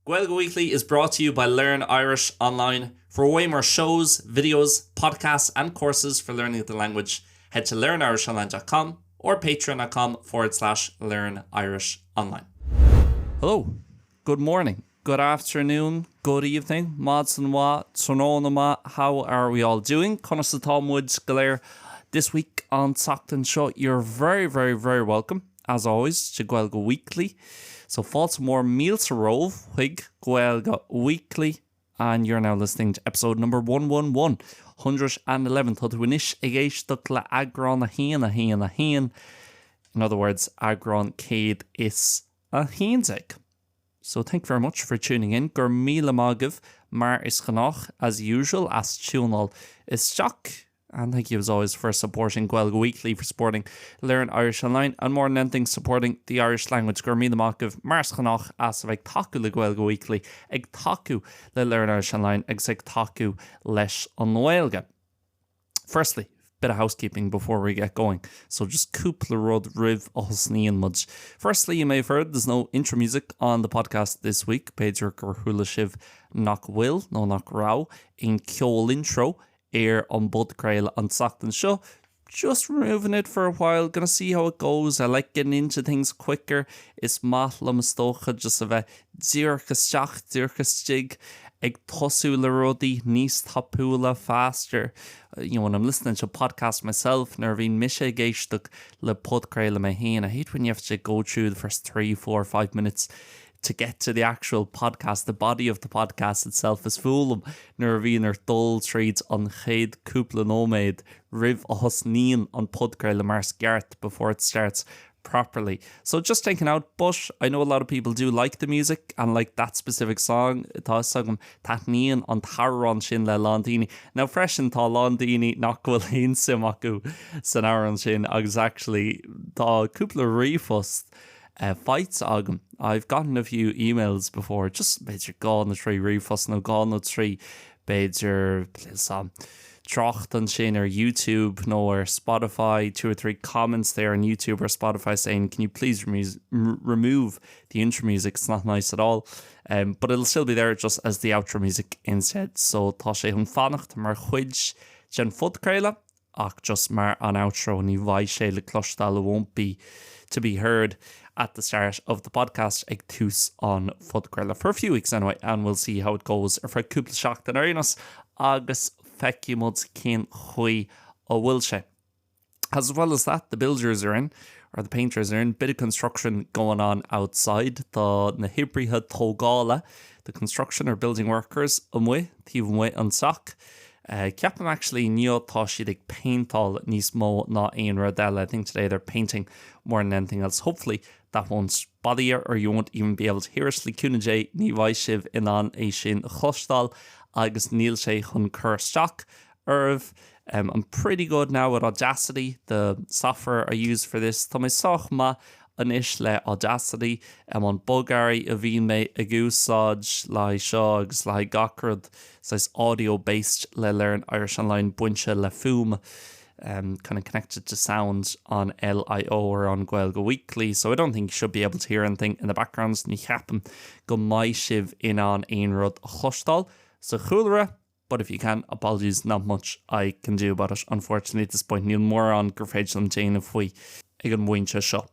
Gaeilge Weekly is brought to you by Learn Irish Online. For way more shows, videos, podcasts and courses for learning the language, head to learnirishonline.com or patreon.com forward slash learn Irish online. Hello, good morning, good afternoon, good evening, maidin mhaith, tráthnóna maith, how are we all doing? Conas atá muid go léir this week an tseachtain seo? You're very, very, very welcome. as always, to Gaeilge Weekly. So fáilte mór mílte romhaibh chuig Gaeilge Weekly and you're now listening to episode number 111, 111. Tá tú anois ag éisteacht le eagrán 1, 1, 1, in other words, eagrán 111. So thank you very much for tuning in. Go raibh míle maith agaibh mar is gnách, as usual, as tiúnáil isteach. And thank you as always for supporting Gaeilge Weekly, for supporting Learn Irish Online and more than anything supporting the Irish language. Go raibh míle maith agaibh mar is gnách as a bheith ag tacú le Gaeilge Weekly, ag tacú le Learn Irish Online agus ag tacú leis an nGaeilge. Firstly, bit of housekeeping before we get going. So just cúpla rud roimh a thosnaíonn muid. Firstly, you may have heard there's no intro music on the podcast this week. B'fhéidir gur chuala sibh nach bhfuil nó nach raibh aon ceol intro ar an bpodchraoladh an tseachtain seo. Just removing it for a while, gonna see how it goes, I like getting into things quicker, is maith liom is dócha just a bheith díreach isteach, díreach istigh, ag tosú le rudaí níos tapúla, faster. You know, when I'm listening to a podcast myself, nuair a bhíonn mise ag éisteacht le podchraoladh mé féin, I hate when you have to go through the first 3, 4, 5 minutes to get to the actual podcast, the body of the podcast itself. Is fuath liom nuair a bhíonn ort dul tríd an chéad cúpla nóiméad roimh a thosnaíonn an podchraoladh mar is ceart, before it starts properly. So just taken out, but I know a lot of people do like the music and like that specific song. Tá fhios agam, taitníonn an t-amhrán sin le a lán daoine. Now freisin tá a lán daoine nach bhfuil aon suim acu san amhrán sin agus actually tá cúpla ríomhphost faighte agam. I've gotten a few emails before, just b'fhéidir dhá nó trí ríomhphost nó dhá nó trí b'fhéidir trácht ansin ar YouTube nó ar Spotify, two or three comments there on YouTube or Spotify saying can you please remove the intro music, it's not nice at all. Um, but it'll still be there just as the outro music instead. So tá sé chun fanacht mar chuid den phodchraoladh ach just mar an outro ní bheidh sé le cloisteáil it won't be to be heard at the start of the podcast ag tús an phodchraoladh for a few weeks anyway and we'll see how it goes ar feadh cúpla seachtain ar aon nós agus feicfidh muid cén chaoi a bhfuil sé. As well as that, the builders are in, or the painters are in, bit of construction going on outside, tá na hoibrithe tógála, the construction or building workers, amuigh, taobh amuigh an teach. Ceapaim actually inniu tá siad ag péinteáil níos mó ná aon rud eile, I think today they're painting more than anything else, hopefully that won't bother you or you won't even be able to hear it, le cúnamh Dé ní bheidh sibh in ann é sin a chloisteáil agus níl sé chun cur isteach oraibh. I'm pretty good now with Audacity, the software I use for this, tá mé sách maith anois le Audacity, an bogearraí a bhíonn mé ag úsáid le haghaidh seo agus le haghaidh gach rud saghas audio based le Learn Irish Online bainte le fuaim um, kind of connected to sound on LIO or on Gaeilge Weekly, so I don't think you should be able to hear anything in the background, ní cheapaim go mbeidh sibh in ann aon rud a chloisteáil sa chúlra. But if you can, apologies, not much I can do about it unfortunately at this point, níl mórán gur féidir liom déanamh faoi ag an bpointe seo.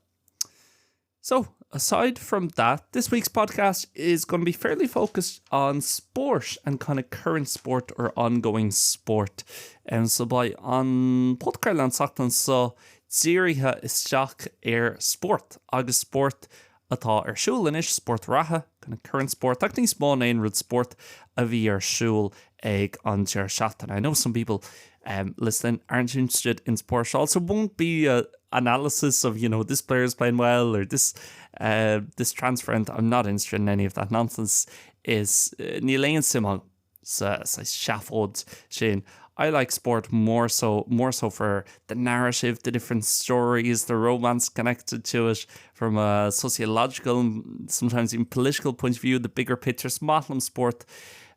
So, aside from that, this week's podcast is going to be fairly focused on sport and kind of current sport or ongoing sport. Um, so beidh an podchraoladh an tseachtain seo dírithe isteach ar spórt agus spórt atá ar siúl anois, spórt reatha, kind of current sport, ach níos mó ná aon rud spórt a bhí ar siúl ag an deireadh seachtaine. I know some people um, listening aren't interested in sport also won't be a analysis of you know this player is playing well or this uh, this transfer and I'm not interested in any of that nonsense is uh, níl aon suim agam sa seafóid sin. I like sport more so more so for the narrative, the different stories, the romance connected to it from a sociological, sometimes even political point of view, the bigger picture. Is maith liom spórt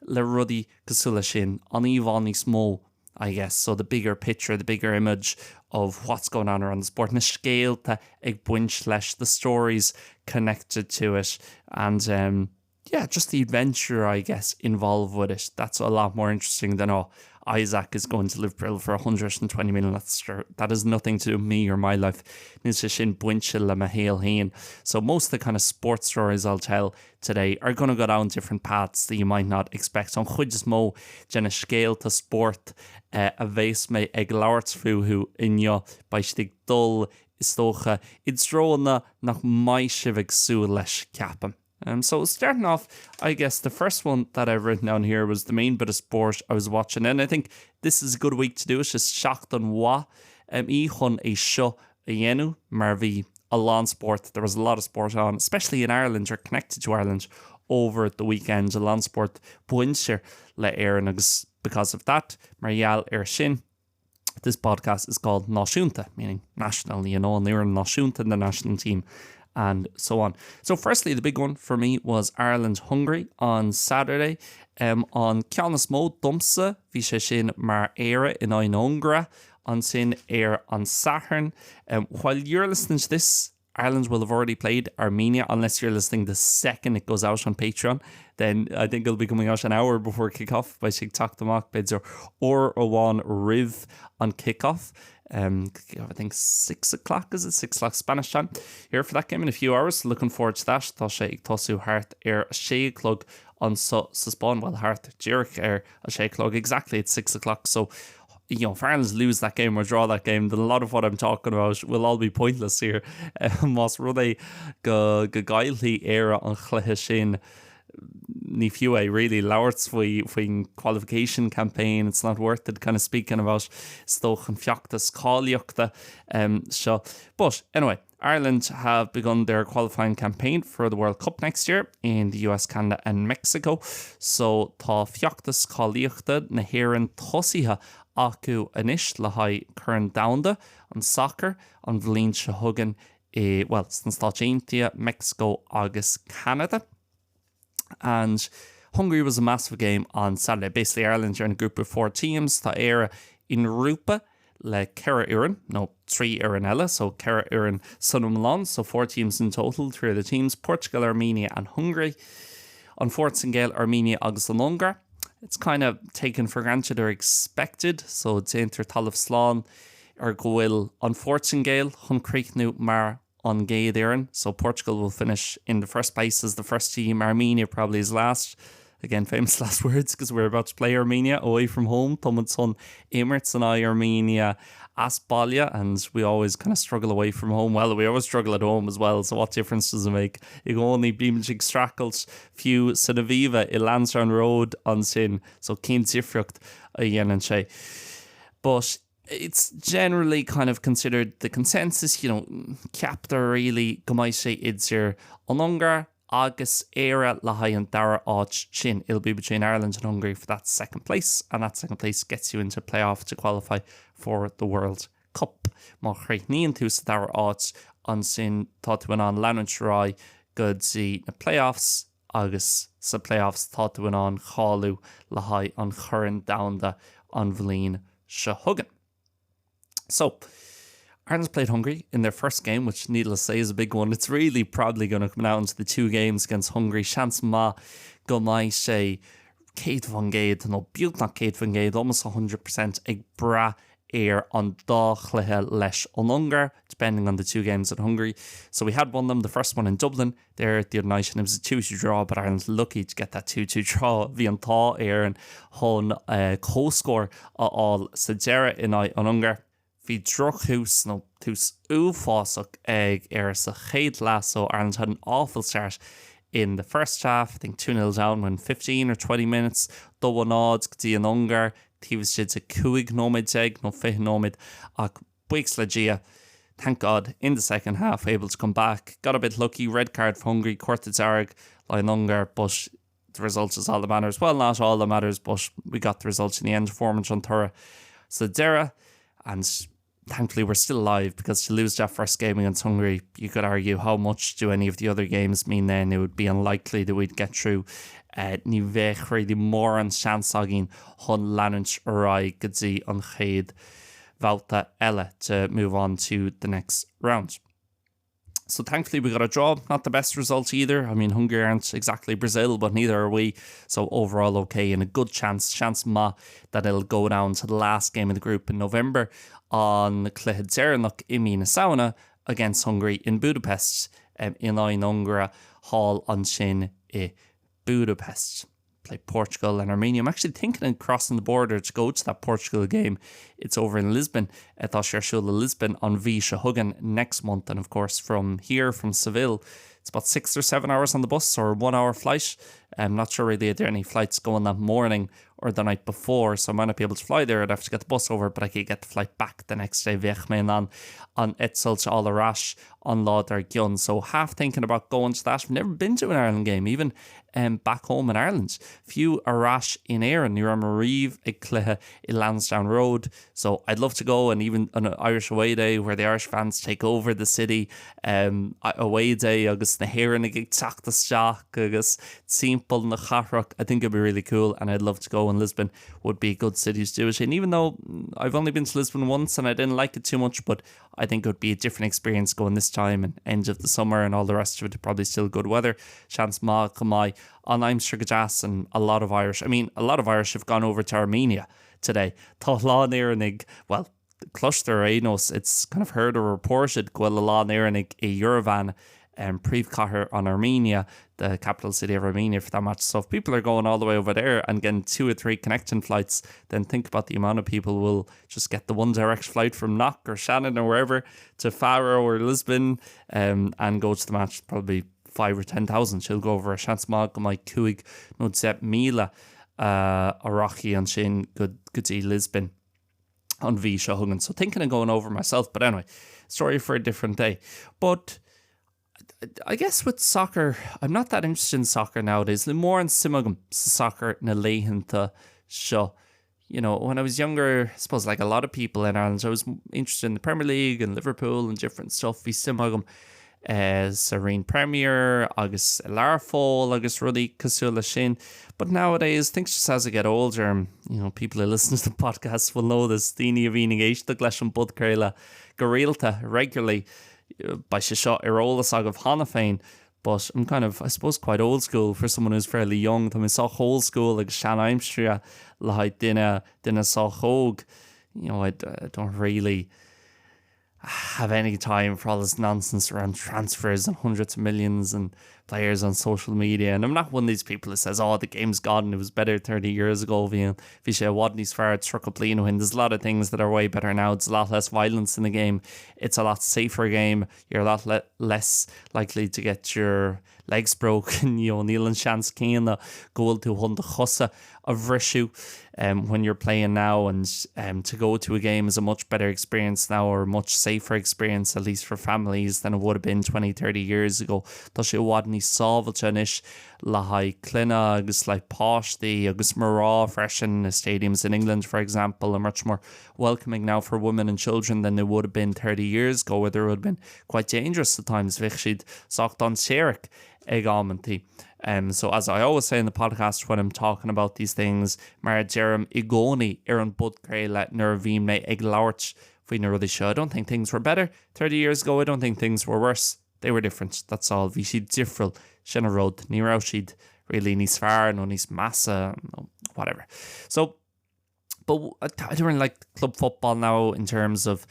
le rudaí cosúil leis sin, an íomhá níos mó, I guess, so the bigger picture, the bigger image of what's going on around the sport, na scéalta ag baint leis, the stories connected to it and um, yeah, just the adventure, I guess, involved with it. That's a lot more interesting than oh, Isaac is going to Liverpool for 120 million. That's that is nothing to do with me or my life. Níl sé sin bainte le mo shaol féin. So most of the kind of sports stories I'll tell today are going to go down different paths that you might not expect. An chuid is mó de na scéalta spóirt eh, a bheas mé ag labhairt fúthu inniu, beidh siad ag dul is dócha i dtreonna nach mbeidh sibh ag súil leis, ceapaim. Um, so starting off, I guess the first one that I've written down here was the main bit of sport I was watching, and I think this is a good week to do it. Is seachtain mhaith um, í chun é seo a dhéanamh mar bhí a lán sport. There was a lot of sport on, especially in Ireland or connected to Ireland over the weekend. A lán sport bainte le Éirinn agus because of that, mar gheall ar sin, this podcast is called Náisiúnta, meaning national, you know, an fhoireann náisiúnta, the national team, and so on. So firstly, the big one for me was Ireland-Hungary on Saturday. Um, an ceann is mó domsa bhí sé sin mar Éire in aghaidh na hUngáire ansin ar an Satharn. Um, while you're listening to this, Ireland will have already played Armenia unless you're listening the second it goes out on Patreon then I think it'll be coming out an hour before kickoff beidh sé ag teacht amach b'fhéidir uair amháin roimh an kickoff. Um, I think 6 o'clock is it 6 o'clock Spanish time here for that game in a few hours looking forward to that tá sé ag tosú thart ar a sé a chlog anseo sa Spáinn well thart díreach ar a sé a chlog exactly at 6 o'clock so you know, if Ireland lose that game or draw that game, then a lot of what I'm talking about will all be pointless here. Más rud é go go gcaillfidh Éire an chluiche sin, ní fiú é really labhairt faoi faoin qualification campaign, it's not worth it kind of speaking about is dócha an feachtas cáilíochta um, seo. But anyway, Ireland have begun their qualifying campaign for the World Cup next year in the US, Canada and Mexico. So tá feachtas cáilíochta na hÉireann tosaithe acu anois le haghaidh Corn Domhanda an sacair an bhliain seo chugainn i well, sna Stáit Aontaithe, Mexico agus Canada. And Hungary was a massive game on Saturday. Basically Ireland are in a group of four teams, tá Éire i ngrúpa le ceithre fhoireann, nó trí fhoireann eile, so ceithre fhoireann san iomlán, so four teams in total, three other teams, Portugal, Armenia and Hungary. An Phortaingéil, Armenia agus an Ungáir. It's kind of taken for granted or expected, so déantar talamh slán ar go bhfuil an Phortaingéil chun críochnú mar an gcéad fhoireann, so Portugal will finish in the first place as the first team, Armenia probably is last. Again, famous last words because we're about to play Armenia away from home. Tá muid chun imirt in aghaidh Armenia as baile and we always kind of struggle away from home. Well, we always struggle at home as well, so what difference does it make? I gcónaí bímid ag streachailt fiú san Aviva i Lansdowne Road ansin, so cén difríocht a dhéanann sé? But it's generally kind of considered the consensus, you know, ceaptar really go mbeidh sé idir an Ungáir agus Éire le haghaidh an dara háit sin. It'll be between Ireland and Hungary for that second place and that second place gets you into playoff to qualify for the World Cup. Má chríochnaíonn tú sa dara háit ansin tá tú in ann leanúint ar aghaidh go dtí na playoffs agus sa playoffs tá tú in ann cáiliú le haghaidh an Chorn Domhanda an bhliain seo chugainn. So, Ireland's played Hungary in their first game, which needless to say is a big one. It's really probably going to come down to the two games against Hungary. Seans maith go mbeidh sé 100% nó beagnach 100% almost 100% ag brath ar an dá chluiche leis an Ungáir, depending on the two games at Hungary. So we had won them, the first one in Dublin there the other night and it was a 2-2 draw, but Ireland's lucky to get that 2-2 draw. Bhí an t-ádh ar Éirinn chun uh, comhscór a fháil sa deireadh in aghaidh an Ungáir. Bhí drochthús nó tús uafásach ag Éire sa chéad leath so Ireland had an awful start in the first half, I think 2-0 down when 15 or 20 minutes, 2-0 go dtí an Ungáir, taobh istigh de 15 nóiméad nó 20 nóiméad ach buíochas le Dia, thank God, in the second half able to come back, got a bit lucky, red card for Hungary, cárta dearg le an Ungáir, but the result is all that matters. Well, not all that matters, but we got the result in the end, fuair muid an toradh sa deireadh, and thankfully we're still alive because to lose that first game against Hungary, you could argue how much do any of the other games mean then? It would be unlikely that we'd get through. Uh, ní bheadh really mórán seans againn chun leanúint ar aghaidh go dtí an chéad bhabhta eile to move on to the next round. So thankfully we got a draw, not the best result either. I mean Hungary aren't exactly Brazil, but neither are we. So overall okay and a good chance chance maith that it'll go down to the last game of the group in November an cluiche deireanach i mí na Samhna against Hungary in Budapest um, in aghaidh na hUngáire thall ansin i Budapest. Play Portugal and Armenia. I'm actually thinking of crossing the border to go to that Portugal game. It's over in Lisbon. Tá sé ar siúl i Lisbon an mhí seo chugainn next month and of course from here from Seville it's about 6 or 7 hours on the bus or 1 hour flight. I'm not sure really are there any flights going that morning or the night before so I might not be able to fly there. I'd have to get the bus over but I could get the flight back the next day. Bheadh mé in ann an eitilt a fháil ar ais an lá dár gcionn. So half thinking about going to that. I've never been to an Ireland game even um, back home in Ireland. Fiú ar ais in Éirinn, ní raibh mé riamh ag cluiche i Lansdowne Road. So I'd love to go and even an Irish away day where the Irish fans take over the city um, away day agus na hÉireannaigh ag teacht isteach agus timpeall na cathrach. I think it'd be really cool and I'd love to go and Lisbon would be a good city to do it. And even though I've only been to Lisbon once and I didn't like it too much, but I think it would be a different experience going this time and end of the summer and all the rest of it probably still good weather. Seans maith go mbeidh an aimsir go deas and a lot of Irish I mean a lot of Irish have gone over to Armenia today. Tá a lán Éireannaigh well cloistear ar aon nós it's kind of heard or reported go bhfuil a lán Éireannaigh i Yerevan um, príomhchathair an Armenia, the capital city of Armenia for that match. So if people are going all the way over there and getting two or three connecting flights, then think about the amount of people will just get the one direct flight from Knock or Shannon or wherever to Faro or Lisbon um, and go to the match probably 5 or 10,000 she'll go over a seans maith go mbeidh 5 nó 10,000 uh, a rachaidh ansin go go dtí Lisbon an mhí seo chugainn. So thinking of going over myself, but anyway, story for a different day. But I guess with soccer, I'm not that interested in soccer nowadays. Níl mórán suim agam sa soccer na laethanta seo. You know, when I was younger, I suppose like a lot of people in Ireland, I was interested in the Premier League and Liverpool and different stuff. Bhí suim agam eh, sa Roinn Premier agus Learpholl agus rudaí cosúil leis sin. But nowadays, things just as I get older, and, you know, people who listen to the podcast will know this, daoine a bhíonn ag éisteacht leis an bpodchraoladh go rialta, regularly, beidh sé seo ar eolas agaibh cheana féin, but I'm kind of, I suppose, quite old school for someone who's fairly young. Tá mé sách old school agus sean-aimseartha le haghaidh duine, duine sách óg. You know, I, I don't really have any time for all this nonsense around transfers and hundreds of millions and players on social media and I'm not one of these people that says oh the game's gone and it was better 30 years ago bhí bhí sé i bhfad níos fearr 30 bliain ó shin there's a lot of things that are way better now it's a lot less violence in the game it's a lot safer game you're a lot le less likely to get your legs broken you know níl an seans céanna go bhfuil tú chun do chosa a bhriseadh um, when you're playing now and um, to go to a game is a much better experience now or a much safer experience at least for families than it would have been 20 30 years ago. Tá sé i bhfad níos sábháilte anois le haghaidh clainne agus le páistí agus mná freisin na stadiums in England for example are much more welcoming now for women and children than they would have been 30 years ago where they would have been quite dangerous at times bheadh siad sách dainséarach ag amantaí. Um, so as I always say in the podcast when I'm talking about these things, mar a deirim i gcónaí ar an bpodchraoladh nuair a bhíonn mé ag labhairt faoi na rudaí seo. I don't think things were better 30 years ago, I don't think things were worse. They were different, that's all. Bhí siad difriúil sin an rud. Ní raibh siad really níos fearr nó níos measa nó whatever. So but I don't really like club football now in terms of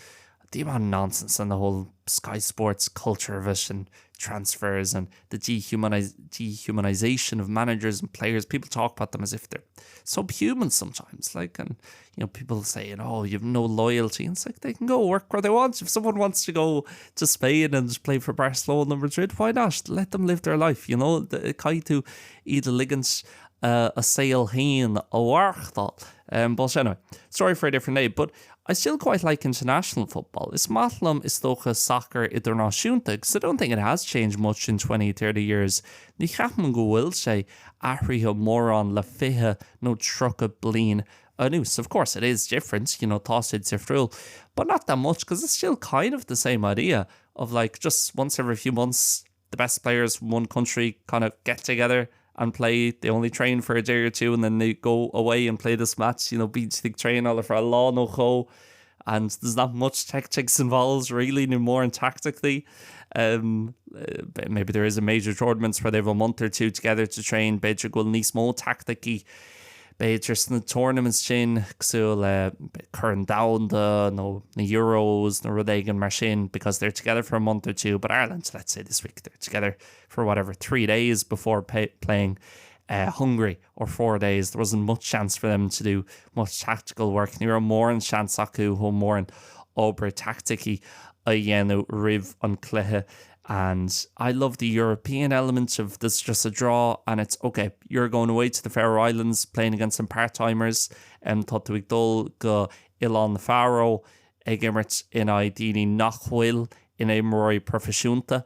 the amount of nonsense and the whole Sky Sports culture of it and transfers and the dehumaniz dehumanization of managers and players. People talk about them as if they're subhuman sometimes. Like, and you know, people saying, "Oh, you've no loyalty," and it's like they can go work where they want. If someone wants to go to Spain and just play for Barcelona and Madrid, why not? Let them live their life. You know, caithfidh tú iad a ligint a saol féin a mhaireachtáil. Um, but anyway, story for a different day, but I still quite like international football. Is maith liom is dócha sacar idirnáisiúnta, because I don't think it has changed much in 20, 30 years. Ní cheapaim go bhfuil sé athraithe mórán le 20 nó 30 bliain anuas. Of course, it is different, you know, tá sé difriúil, but not that much, because it's still kind of the same idea of like just once every few months, the best players from one country kind of get together and play. They only train for a day or two and then they go away and play this match. You know, bíonn siad ag traenáil ar feadh lá nó dhó And there's not much tactics involved really, níl mórán teaicticí. Um, maybe there is a major tournaments where they have a month or two together to train, b'fhéidir go bhfuil níos mó teaicticí b'fhéidir sna tournaments sin cosúil le Corn Domhanda nó na Euros nó rud éigin mar sin because they're together for a month or two, but Ireland, let's say this week, they're together for whatever, 3 days before pay, playing Hungary or 4 days, there wasn't much chance for them to do much tactical work. Ní raibh mórán seans acu chun mórán obair teaicticí a dhéanamh roimh an cluiche and I love the European element of this just a draw and it's okay you're going away to the Faroe Islands playing against some part-timers tá tú ag dul go Oileáin na Faró ag imirt in aghaidh daoine nach bhfuil ina imreoirí proifisiúnta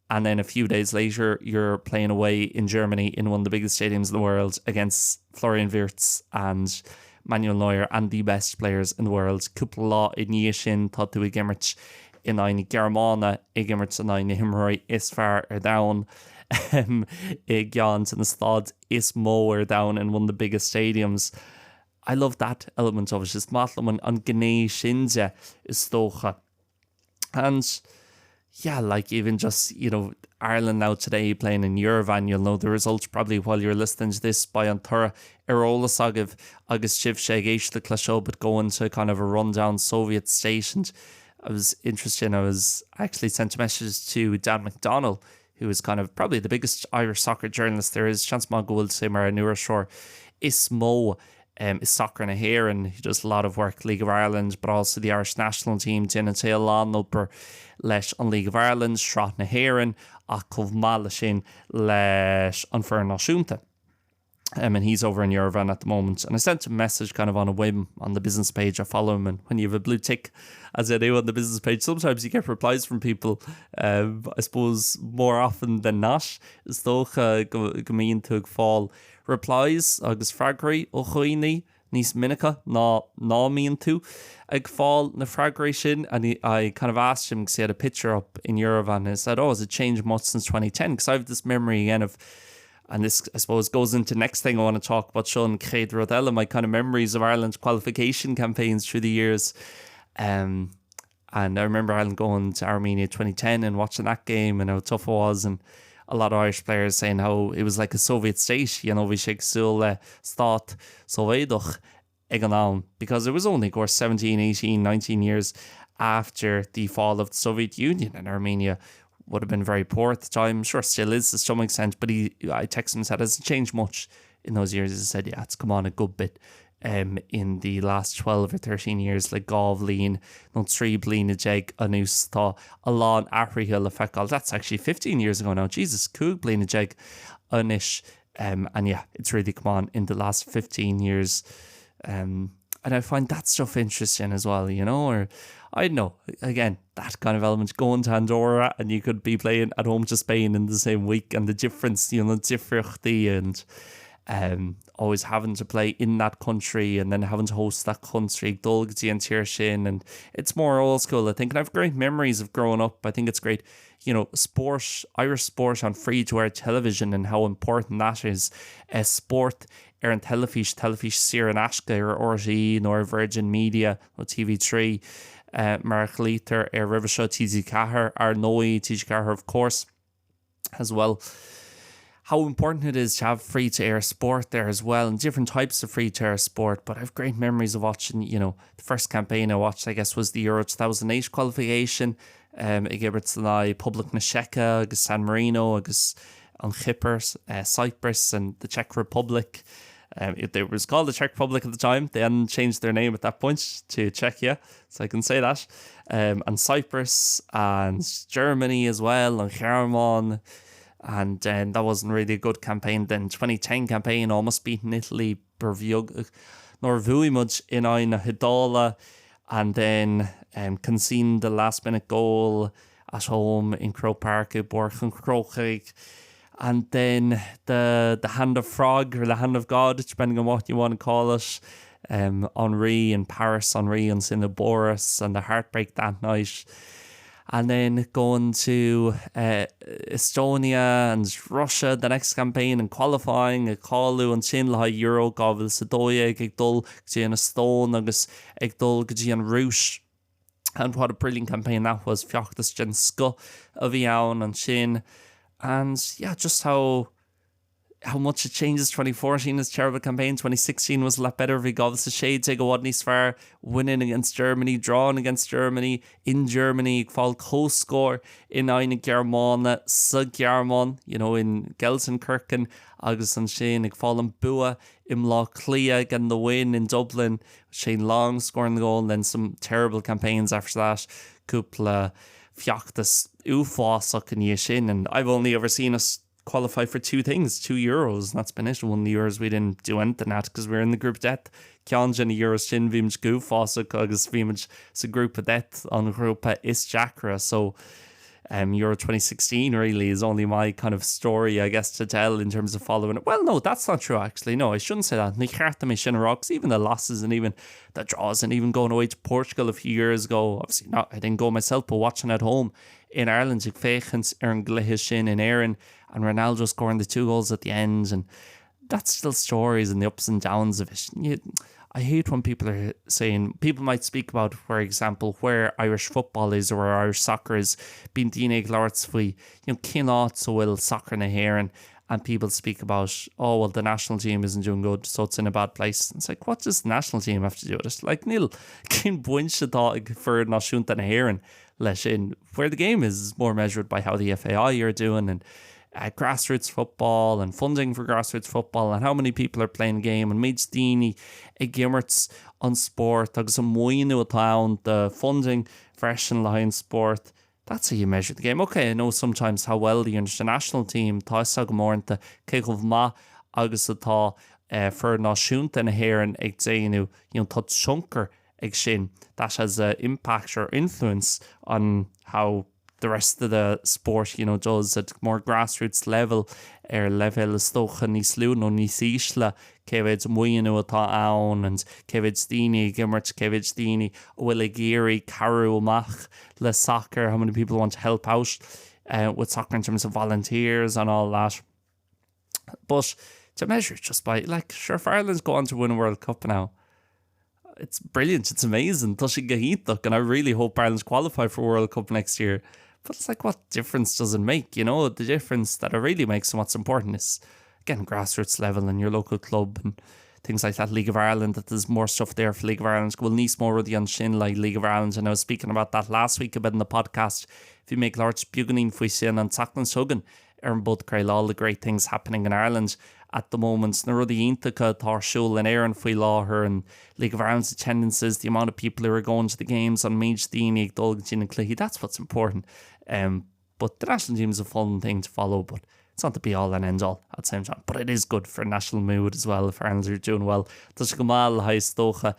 and then a few days later you're playing away in Germany in one of the biggest stadiums in the world against Florian Wirtz and Manuel Neuer and the best players in the world. Cúpla lá i ndiaidh sin tá tú ag imirt in aghaidh na Gearmáine ag imirt in aghaidh na himreoirí is fearr ar domhan i gceann de na staid is mó ar domhan in one of the biggest stadiums. I love that element of it is maith liom an gné sin de is dócha. And yeah, like even just Ireland now today playing in Yerevan, you'll know the results probably while you're listening to this beidh an toradh ar eolas agaibh agus sibhse ag éisteacht leis seo but going to kind of a rundown Soviet state and I was interested I was actually sent a message to Dan McDonnell who is kind of probably the biggest Irish soccer journalist there is seans maith go bhfuil sé mar an iriseoir is mó i sacar na hÉireann. He does a lot of work League of Ireland but also the Irish national team déanann sé a lán obair leis an League of Ireland, Sraith na hÉireann ach chomh maith leis sin leis an foireann náisiúnta. And he's over in Yerevan at the moment and I sent a message kind of on a whim on the business page I follow him and when you have a blue tick as I do on the business page sometimes you get replies from people I suppose more often than not is dócha go go mbíonn tú ag fáil replies agus freagraí ó dhaoine níos minice ná ná mbíonn tú ag fáil na freagraí sin and he, I kind of asked him because he had a picture up in Yerevan and I said oh has it changed much since 2010 because I have this memory again of and this I suppose goes into next thing I want to talk about seo an chéad rud eile my kind of memories of Ireland's qualification campaigns through the years and I remember Ireland going to Armenia 2010 and watching that game and how tough it was and a lot of Irish players saying how it was like a Soviet state bhí sé cosúil le stát Sóivéadach ag an am because it was only of course 17, 18, 19 years after the fall of the Soviet Union and Armenia would have been very poor at the time sure still is to some extent but he I texted him and said hasn't changed much in those years he said yeah it's come on a good bit in the last 12 or 13 years le 12 bhliain nó 13 bliana anuas tá a lán athruithe le feiceáil that's actually 15 years ago now Jesus 15 bliana anois and yeah it's really come on in the last 15 years and I find that stuff interesting as well you know or I don't know again that kind of element going to Andorra and you could be playing at home to Spain in the same week and the difference difríochtaí and always having to play in that country and then having to host that country dul go dtí an tír sin and it's more old school I think and I've great memories of growing up I think it's great sport Irish sport on free to air television and how important that is spórt ar an teilifís teilifís saor in aisce ar RTÉ nó ar Virgin Media nó TV3 mar a ghlaoitear air roimhe seo TG4 ar ndóigh TG4 of course as well. How important it is to have free to air sport there as well and different types of free to air sport but I've great memories of watching the first campaign I watched I guess was the Euro 2008 qualification ag imirt in aghaidh Poblacht na Seice agus San Marino agus an Chipir Cyprus and the Czech Republic. It was called the Czech Republic at the time they hadn't changed their name at that point to Czechia so I can say that and Cyprus and Germany as well and Ghearmáin and that wasn't really a good campaign then 2010 campaign almost beaten Italy ba bheag nár bhuaigh muid in aghaidh na hIodáile and then conceding the last minute goal at home in Croke Park i bPáirc an Chrócaigh and then the the hand of frog or the hand of God depending on what you want to call it Henry in Paris Henry ansin i bPáras and the heartbreak that night and then going to Estonia and Russia the next campaign and qualifying ag cáiliú ansin le haghaidh Euro 2012 ag dul go dtí an Eastóin agus ag dul go dtí an Rúis. And what a brilliant campaign that was feachtas den scoth a bhí ann ansin and yeah just how how much it changes 2014 is terrible campaign 2016 was a lot better bhí 2016 i bhfad níos fearr winning against Germany drawing against Germany in Germany ag fáil comhscór in aghaidh na Gearmáine sa Ghearmáin you know in Gelsenkirchen agus ansin ag fáil an bua i mBleá Cliath getting the win in Dublin Shane Long scoring the goal and then some terrible campaigns after that cúpla feachtas uafásach i ndiaidh sin and I've only ever seen us qualify for two things, two Euros, and that's been it. One of the Euros we didn't do anything at because we were in the group of death. Ceann de na Euros sin bhí muid go huafásach agus bhí muid sa group of death, an ghrúpa is deacra. So um, Euro 2016 really is only my kind of story, I guess, to tell in terms of following it. Well, no, that's not true actually. No, I shouldn't say that. Ní cheart dom é sin a rá, 'cause even the losses and even the draws and even going away to Portugal a few years ago, obviously not, I didn't go myself, but watching at home in Ireland ag féachaint ar an gcluiche sin in Éirinn and Ronaldo scoring the two goals at the end and that's still stories and the ups and downs of it. You, I hate when people are saying people might speak about for example where Irish football is or where Irish soccer is bíonn daoine ag labhairt faoi you know, cén áit a bhfuil soccer na hÉireann and people speak about oh well the national team isn't doing good so it's in a bad place it's like what does the national team have to do with it like níl cén bhaint atá ag foireann náisiúnta na hÉireann leis sin where the game is more measured by how the FAI are doing and uh, grassroots football and funding for grassroots football and how many people are playing the game and méid daoine ag imirt an spórt agus an maoiniú atá ann the funding freisin le haghaidh an spórt that's how you measure the game. Okay, I know sometimes how well the international team tá a fhios agam uaireanta cé chomh maith agus atá uh, foireann náisiúnta na hÉireann ag déanamh you know, tá tionchar ag sin that has a impact or influence on how the rest of the sport you know does at more grassroots level ar leibhéal is dócha níos lú nó níos ísle cé mhéid maoiniú atá ann and cé mhéid daoine ag imirt cé mhéid daoine a bhfuil ag iarraidh cabhrú amach le soccer how many people want to help out uh, with soccer in terms of volunteers and all that but to measure it just by like sure if Ireland's go on to win a World Cup now it's brilliant it's amazing Tá sé go hiontach and I really hope Ireland's qualify for World Cup next year but it's like what difference does it make you know the difference that it really makes and what's important is again grassroots level and your local club and things like that League of Ireland that there's more stuff there for League of Ireland go bhfuil níos mó rudaí ansin like League of Ireland and I was speaking about that last week a bit in the podcast bhí mé ag labhairt beagáinín faoi sin an tseachtain seo chugainn ar an bpodchraoladh all the great things happening in Ireland at the moment na rudaí iontacha atá ar siúl in Éirinn faoi láthair and League of Ireland's attendances the amount of people who are going to the games an méid daoine ag dul go dtí na cluichí that's what's important um, but the national team is a fun thing to follow but it's not the be all and end all at the same time but it is good for national mood as well if Ireland are doing well Tá sé go maith le haghaidh is dócha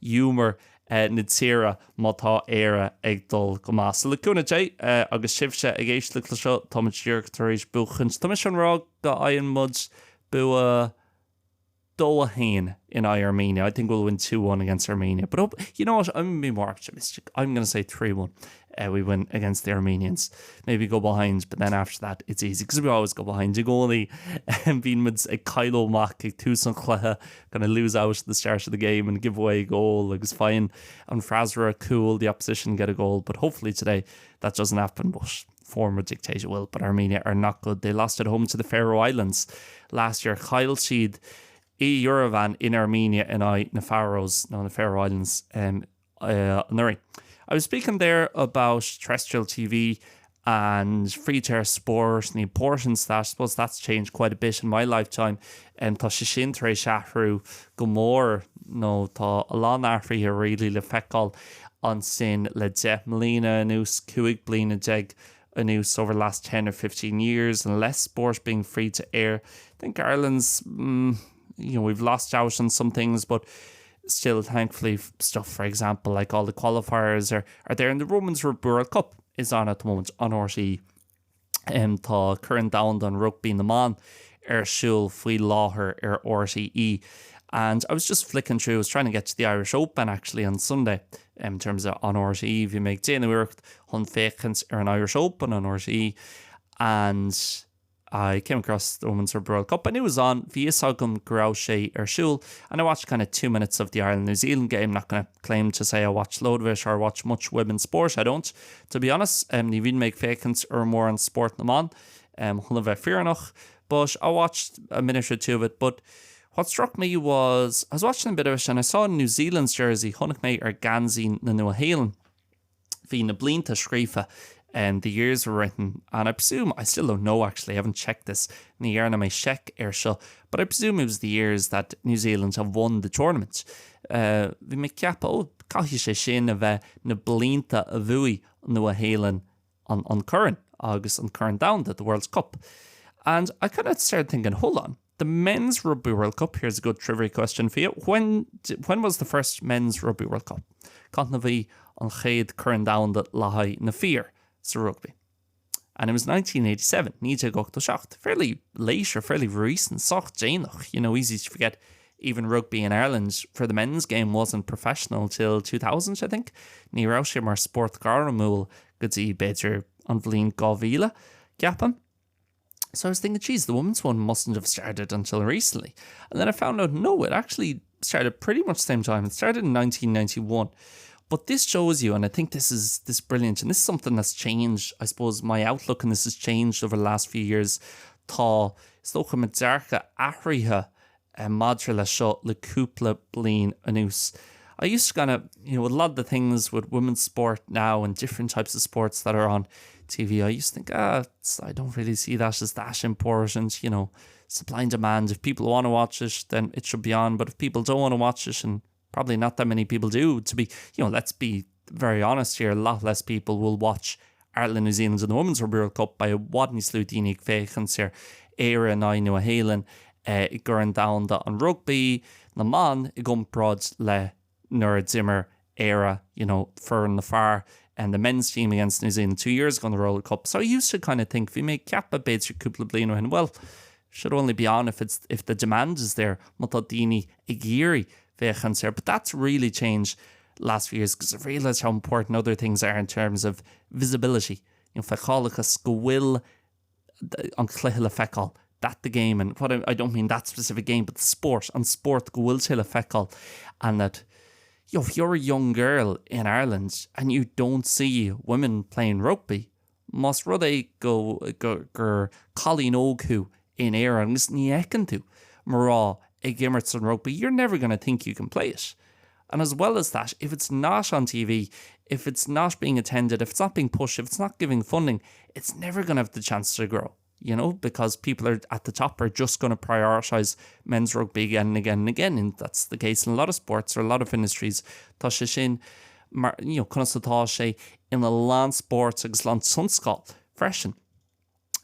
giúmar na tíre má tá Éire ag dul go maith. So le cúnamh Dé agus sibhse ag éisteacht le seo, táimid díreach tar éis buachaint. Tá mise chun rá go bhfaigheann muid bua 2-1 in aghaidh Armenia. I think we'll win 2-1 against Armenia. But you know what? I'm being more optimistic. I'm going to say 3-1. Uh, we win against the Armenians. Maybe go behind, but then after that it's easy because we always go behind. I gcónaí bíonn muid ag cailleadh amach ag tús an chluiche, gonna lose out at the start of the game and give away a goal agus faigheann an freasúra cúl, the opposition get a goal, but hopefully today that doesn't happen. But form would dictate it will, but Armenia are not good. They lost at home to the Faroe Islands last year. Chaill siad i Yerevan in Armenia in aghaidh na Faroes, nó na Faroe Islands um, anuraidh. I was speaking there about terrestrial TV and free-to-air sport and the importance that I suppose that's changed quite a bit in my lifetime um, tá sé sin tar éis athrú go mór nó tá a lán athruithe really le feiceáil ansin le 10 mbliana anuas, 15 bliana anuas over the last 10 or 15 years and less sport being free to air. I think Ireland's mm, you know we've lost out on some things but still thankfully stuff for example like all the qualifiers are, are there and the Women's World Cup is on at the moment on RTÉ. Um, tá Corn Domhanda an Rugbaí na mBan ar siúl faoi láthair ar RTÉ. And I was just flicking through, I was trying to get to the Irish Open actually on Sunday um, in terms of on RTÉ, bhí mé ag déanamh iarracht chun féachaint ar an Irish Open on RTÉ and. I came across the Women's Rugby World Cup. I knew it was on, bhí fhios agam go raibh sé ar siúl, and I watched kind of 2 minutes of the Ireland New Zealand game, not gonna claim to say I watched load of it or watch much women's sport, I don't, to be honest, um, ní bhíonn mé ag féachaint ar mórán spórt na mban, um, chun a bheith fírinneach, but I watched a minute or two of it, but what struck me was, I was watching a bit of it and I saw New Zealand's jersey, chonaic mé ar geansaí na Nua-Shéalainne. Bhí na blianta scríofa and the years were written and I presume, I still don't know actually, I haven't checked this, ní dhearna mé seic air seo, but I presume it was the years that New Zealand have won the tournament. Bhí mé ag ceapadh, oh, caithfidh sé sin a bheith na blianta a bhuaigh Nua-Shéalainn an corn agus an Corn Domhanda, the World Cup. And I kind of started thinking, hold on, The Men's Rugby World Cup, here's a good trivia question for you, when when was the first Men's Rugby World Cup? Cathain a bhí an chéad Corn Domhanda le haghaidh na fir sa rugbaí? And it was 1987, 1987, fairly late or fairly recent, sách déanach, you know, easy to forget even rugby in Ireland for the men's game wasn't professional till 2000, I think. Ní raibh sé mar spórt gairmiúil go dtí b'fhéidir an bhliain 2000, ceapaim. So I was thinking, geez, the women's one mustn't have started until recently. And then I found out, no, it actually started pretty much the same time. It started in 1991. But this shows you, and I think this is this brilliant, and this is something that's changed, I suppose, my outlook and this has changed over the last few years. Tá is dócha mo dearcadh athraithe eh, maidir leis seo le cúpla bliain anuas. I used to kind of, you know, a lot of the things with women's sport now and different types of sports that are on TV, I used to think, ah, I don't really see that as that important, you know, supply and demand. If people want to watch it, then it should be on. But if people don't want to watch it, and probably not that many people do, to be, you know, let's be very honest here, a lot less people will watch Ireland New Zealand in the Women's Rugby World Cup beidh i bhfad níos lú daoine ag féachaint ar Éire in aghaidh Nua Shéalainn i gCorn Domhanda an Rugbaí na mBan i gcomparáid le nuair a d'imir Éire, you know, foireann na fear and the men's team against New Zealand 2 years ago in the World Cup. So I used to kind of think bhí mé ag ceapadh b'fhéidir cúpla bliain ó shin, well, should only be on if it's if the demand is there má tá daoine ag iarraidh féachaint air. But that's really changed last few years because I've realised how important other things are in terms of visibility, you know, feiceálachas go bhfuil an cluiche le feiceáil, that the game and what I, I don't mean that specific game but the sport, an sport go bhfuil sé le feiceáil and that you know, if you're a young girl in Ireland and you don't see women playing rugby, más rud é go, go, gur cailín óg thú in Éirinn agus ní fheiceann tú mná ag imirt an rugby, you're never going to think you can play it. And as well as that, if it's not on TV, if it's not being attended, if it's not being pushed, if it's not giving funding, it's never going to have the chance to grow. You know, because people are at the top are just going to prioritize men's rugby again and again and again, and that's the case in a lot of sports or a lot of industries. Tá sé sin mar you know, conas atá sé ina lán spóirt agus lán tionscal freisin.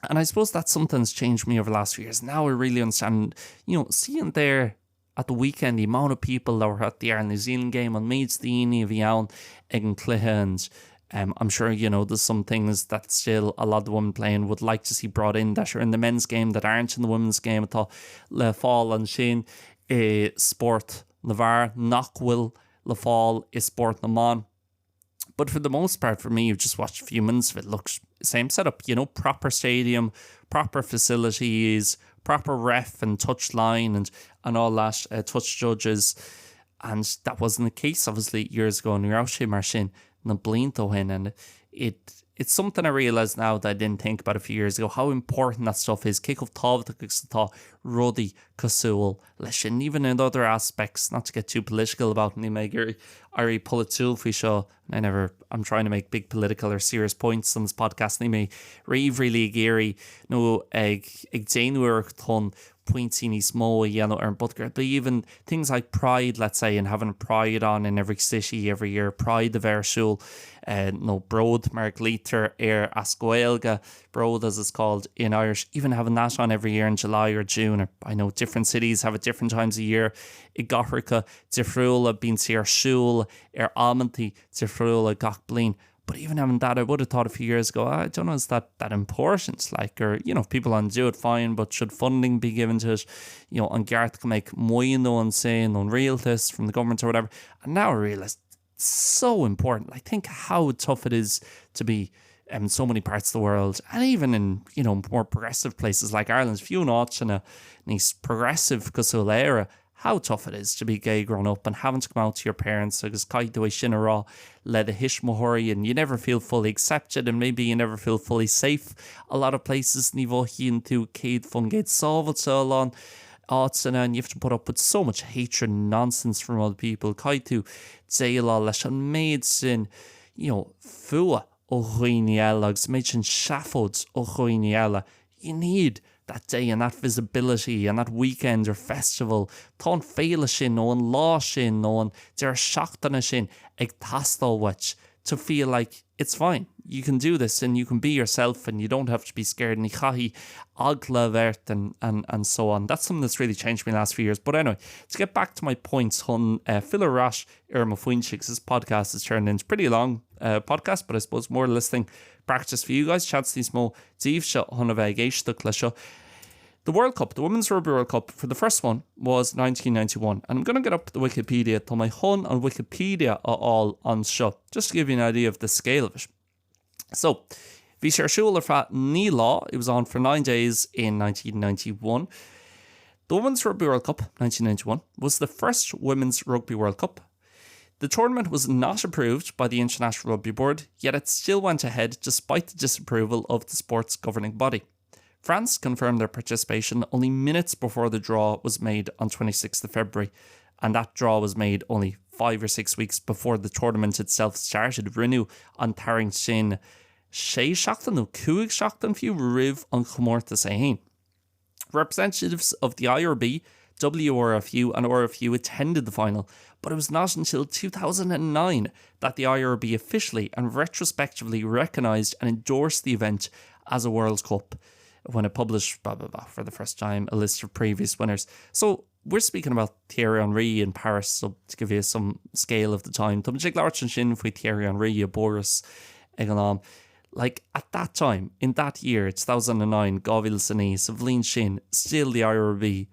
And I suppose that's something that's changed me over the last few years. Now I really understand, you know, seeing there at the weekend the amount of people that were at the Ireland New Zealand game an méid daoine a bhí ann ag an cluiche and um, I'm sure you know there's some things that still a lot of the women playing would like to see brought in that are in the men's game that aren't in the women's game atá le fáil ansin i spórt na bhfear nach bhfuil le fáil i spórt na mban. But for the most part for me, you've just watched a few minutes of it looks same setup, you know, proper stadium, proper facilities, proper ref and touch line and and all that uh, touch judges and that wasn't the case obviously years ago ní raibh sé mar sin na blianta ó shin and it it's something I realize now that I didn't think about a few years ago how important that stuff is cé chomh tábhachtach agus atá rudaí cosúil leis sin even in other aspects not to get too political about níl mé ag iarraidh éirí polaitiúil faoi seo I never I'm trying to make big political or serious points on this podcast níl mé riamh really ag iarraidh nó ag ag déanamh iarracht chun pointí níos mó a dhéanamh ar an bpodchraoladh but even things like pride let's say and having pride on in every city every year pride a bheith ar siúl uh, nó bród mar a ghlaoitear air as Gaeilge bród as it's called in Irish even having that on every year in July or June or I know different cities have it different times a year i gcathracha difriúla bíonn sé ar siúl ar amantaí difriúla gach bliain but even having that I would have thought a few years ago I don't know is that that important like or you know if people want to do it fine but should funding be given to it you know an gceart go mbeadh maoiniú ansin ón rialtas from the government or whatever and now I realize it's so important like think how tough it is to be. In so many parts of the world and even in you know more progressive places like Ireland, fiú in áiteanna níos progressive cosúil le Éire, how tough it is to be gay growing up and having to come out to your parents agus caithfidh tú é sin a rá le do thuismitheoirí and you never feel fully accepted and maybe you never feel fully safe a lot of places ní mhothaíonn tú 100% sábháilte a lán áiteanna and you have to put up with so much hatred and nonsense from other people caithfidh tú déileáil leis an méid sin you know fuath ó dhaoine eile agus an méid sin seafóid ó dhaoine eile you need that day and that visibility and that weekend or festival tá an féile sin nó an lá sin nó an deireadh seachtaine sin ag teastáil uait to feel like it's fine, you can do this and you can be yourself and you don't have to be scared ní chaithfidh eagla a bheith ort and, and, and so on. That's something that's really changed me in the last few years. But anyway, to get back to my points chun uh, filleadh ar ais ar mo phointe because this podcast has turned into pretty long uh, podcast, but I suppose more listening practice for you guys, seans níos mó daoibhse chun a bheith ag éisteacht le seo. The World Cup, the Women's Rugby World Cup for the first one was 1991 and I'm gonna get up the Wikipedia tá mé chun an Wikipedia a fháil anseo just to give you an idea of the scale of it. So, bhí sé ar siúl ar feadh 9 lá, it was on for 9 days in 1991. The Women's Rugby World Cup 1991 was the first Women's Rugby World Cup. The tournament was not approved by the International Rugby Board, yet it still went ahead despite the disapproval of the sport's governing body. France confirmed their participation only minutes before the draw was made on 26th of February, and that draw was made only 5 or 6 weeks before the tournament itself started. Rinneadh an tarraingt sin sé seachtain nó cúig seachtain fiú roimh an chomórtas é féin. Representatives of the IRB, WRFU and RFU attended the final, but it was not until 2009 that the IRB officially and retrospectively recognised and endorsed the event as a World Cup when it published blah, blah, blah, for the first time a list of previous winners. So we're speaking about Thierry Henry in Paris, so to give you some scale of the time. Tá muid ag labhairt ansin faoi Thierry Henry i bPáras ag an am. Like at that time, in that year, 2009, 2009, sa bhliain sin, still the IRB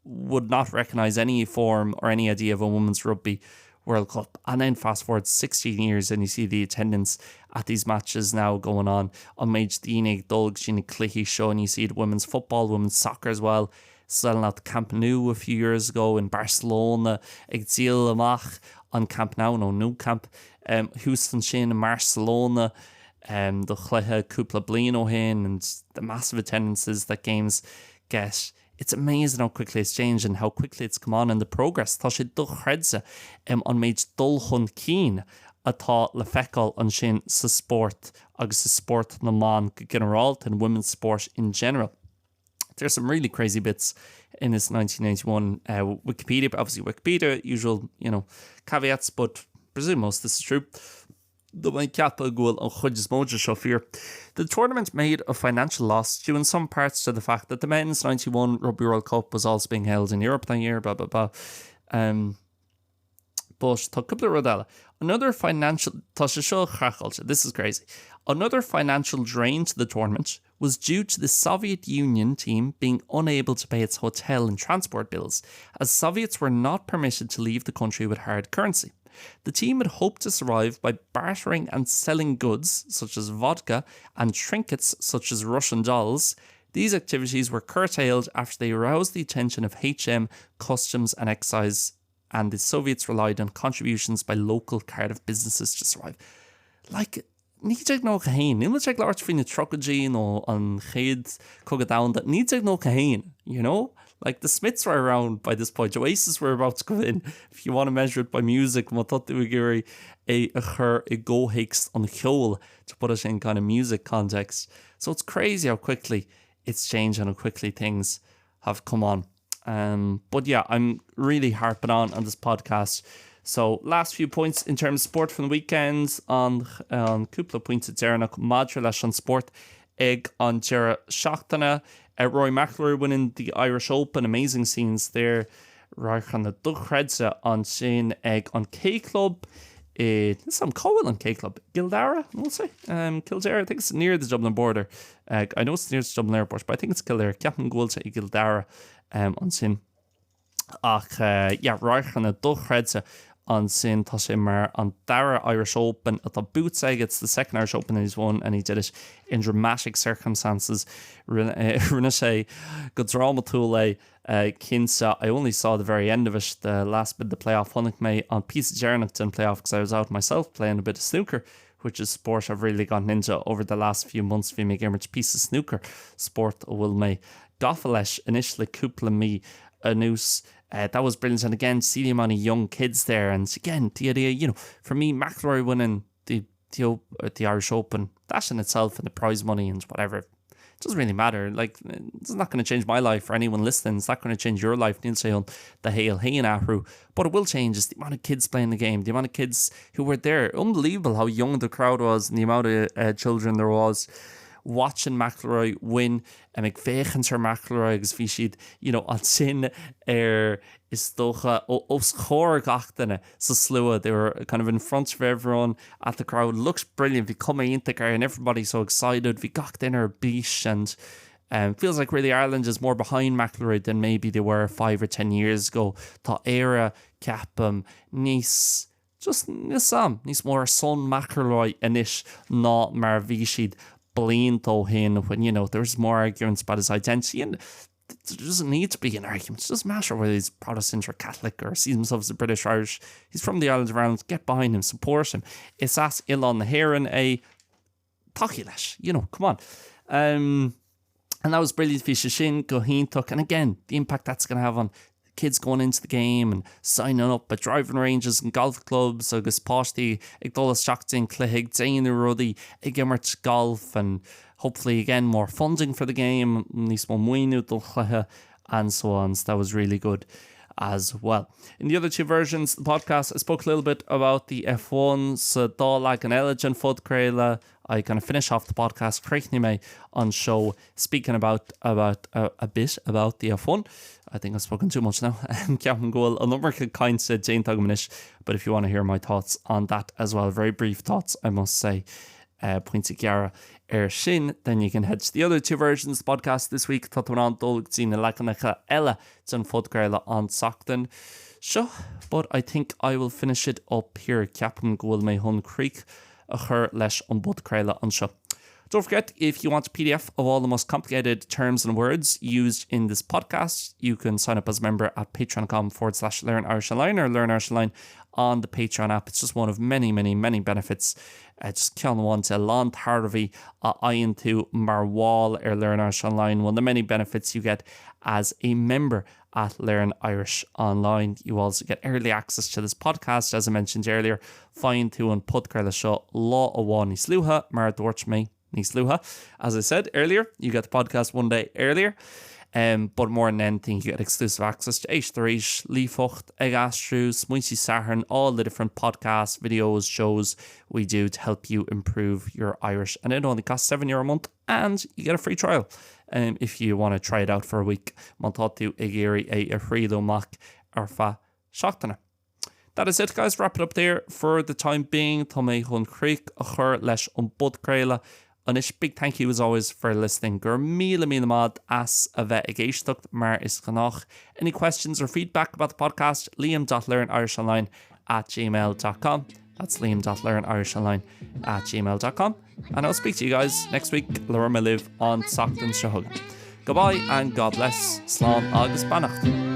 would not recognise any form or any idea of a women's rugby World Cup. And then fast forward 16 years and you see the attendance at these matches now going on. An méid daoine ag dul go dtí na cluichí seo and you see it women's football, women's soccer as well. Selling out the Camp Nou a few years ago in Barcelona ag díol amach an Camp Nou nó Nou Camp um, thuas ansin i mBarcelona um, do chluiche cúpla bliain ó shin and the massive attendances that games get. It's amazing how quickly it's changed and how quickly it's come on and the progress. Tá sé dochreidte um, an méid dul chun cinn atá le feiceáil ansin sa spórt agus sa spórt na mban go ginearálta and women's sport in general. There's some really crazy bits in this 1991 uh, Wikipedia, but obviously Wikipedia, usual, you know, caveats, but presume most this is true. Tá mé ag ceapadh go bhfuil an chuid is mó de seo fíor. The tournament made a financial loss due in some parts to the fact that the men's 91 Rugby World Cup was also being held in Europe that year, blah blah blah. Um, but tá cúpla rud eile. Another financial tá sé seo craiceáilte, this is crazy. Another financial drain to the tournament was due to the Soviet Union team being unable to pay its hotel and transport bills, as Soviets were not permitted to leave the country with hard currency. The team had hoped to survive by bartering and selling goods such as vodka and trinkets such as Russian dolls. These activities were curtailed after they aroused the attention of HM Customs and Excise and the Soviets relied on contributions by local Cardiff businesses to survive. Like 1991, níl muid ag labhairt faoi na tríochaidí nó an Chéad Chogadh Domhanda, 1991, you know? Like the Smiths were around by this point, Oasis were about to come in, if you want to measure it by music, má tá tú ag iarraidh é a chur i gcomhthéacs an cheoil, to put it in kind of music context. So it's crazy how quickly it's changed and how quickly things have come on. Um, but yeah, I'm really harping on on this podcast. So last few points in terms of sport from the weekend an, an cúpla pointe deireanach maidir leis an spórt ag an deireadh seachtaine. Uh, Rory McIlroy winning the Irish Open, amazing scenes there. Radharcanna dochreidte ansin ag an K Club i some cá bhfuil an K Club Cill Dara we'll say um, Kildare I think it's near the Dublin border uh, I know it's near the Dublin airport but I think it's Kildare ceapaim go bhfuil sé i gCill Dara um, ansin ach uh, yeah, radharcanna dochreidte. Ansin tá sé mar an dara Irish Open atá buaite aige, it's the second Irish Open that he's won and he did it in dramatic circumstances. Rinne sé go drámatúil é cinnte. I only saw the very end of it, the last bit of the play-off. Chonaic mé an píosa deireanach den play-off because I was out myself playing a bit of snooker, which is sport I've really gotten into over the last few months. Bhí mé ag imirt píosa snooker, spórt a bhfuil mé gafa leis anois le cúpla mí anuas. Uh, that was brilliant and again see the amount of young kids there and again the idea you know for me McIlroy winning the the, the Irish Open that in itself and the prize money and whatever it doesn't really matter like it's not going to change my life for anyone listening it's not going to change your life níl sé chun do shaol féin a athrú but it will change is the amount of kids playing the game the amount of kids who were there unbelievable how young the crowd was and the amount of uh, children there was watching McIlroy win um, ag féachaint ar McIlroy agus bhí siad you know, ansin ar is dócha os comhair gach duine sa slua they were kind of in front of everyone at the crowd looks brilliant bhí cuma iontach air and everybody so excited bhí gach duine ar bís and um, feels like really Ireland is more behind McIlroy than maybe they were 5 or 10 years ago Tá Éire ceapaim níos Just níl am, níos mó ar son McIlroy anois ná mar a bhí siad blianta ó shin when, you know, there was more arguments about his identity and there doesn't need to be an argument. It doesn't matter whether he's Protestant or Catholic or sees himself as a British Irish. He's from the island of Ireland. Get behind him, support him. Is as Oileán na hÉireann é tacaigh leis, you know, come on. Um, and that was brilliant bhí sé sin go hiontach and again the impact that's going to have on kids going into the game and signing up at driving ranges and golf clubs agus páistí ag dul isteach den cluiche ag déanamh rudaí ag imirt golf and hopefully again more funding for the game níos mó maoiniú don chluiche and so on so that was really good as well. In the other two versions of the podcast I spoke a little bit about the F1 sa dá leagan eile den phodchraoladh I kind of finish off the podcast chríochnaigh mé an seó speaking about about a, a bit about the F1. I think I've spoken too much now. Ceapaim go bhfuil an iomarca cainte déanta agam anois, but if you want to hear my thoughts on that as well, very brief thoughts I must say. Uh, pointí gearra ar sin, then you can head to the other two versions of the podcast this week tá tú in ann dul go dtí na leaganacha eile den phodchraoladh an tseachtain seo, but I think I will finish it up here. Ceapaim go bhfuil mé chun críoch a chur leis an bpodchraoladh anseo. Don't forget, if you want a PDF of all the most complicated terms and words used in this podcast, you can sign up as a member at patreon.com forward slash learn Irish Online or learn Irish Online on the Patreon app. It's just one of many, many, many benefits. Uh, just ceann amháin de a lán tairbhí a fhaigheann tú mar bhall ar Learn Irish Online, one of the many benefits you get as a member at Learn Irish Online. You also get early access to this podcast, as I mentioned earlier. Faigheann tú an podchraoladh seo lá amháin níos luaithe, mar a dúirt mé níos luaithe. As I said earlier, you get the podcast one day earlier. Um, but more than anything, you get exclusive access to Éist Arís, Líofacht, Ag Aistriú, Smaointe Sathairn, all the different podcasts, videos, shows we do to help you improve your Irish. And it only costs €7 a month and you get a free trial um, if you want to try it out for a week má tá tú ag iarraidh é a thriail amach ar feadh seachtaine. That is it guys, wrap it up there for the time being. Tá mé chun críoch a chur leis an bpodchraoladh anois. Big thank you as always for listening. Go raibh míle míle maith as a bheith ag éisteacht mar is gnách. Any questions or feedback about the podcast, liam.learnirishonline at gmail.com. That's liam.learnirishonline at gmail.com. And I'll speak to you guys next week. Labhróidh mé libh an tseachtain seo chugainn. Goodbye and God bless. Slán agus beannacht.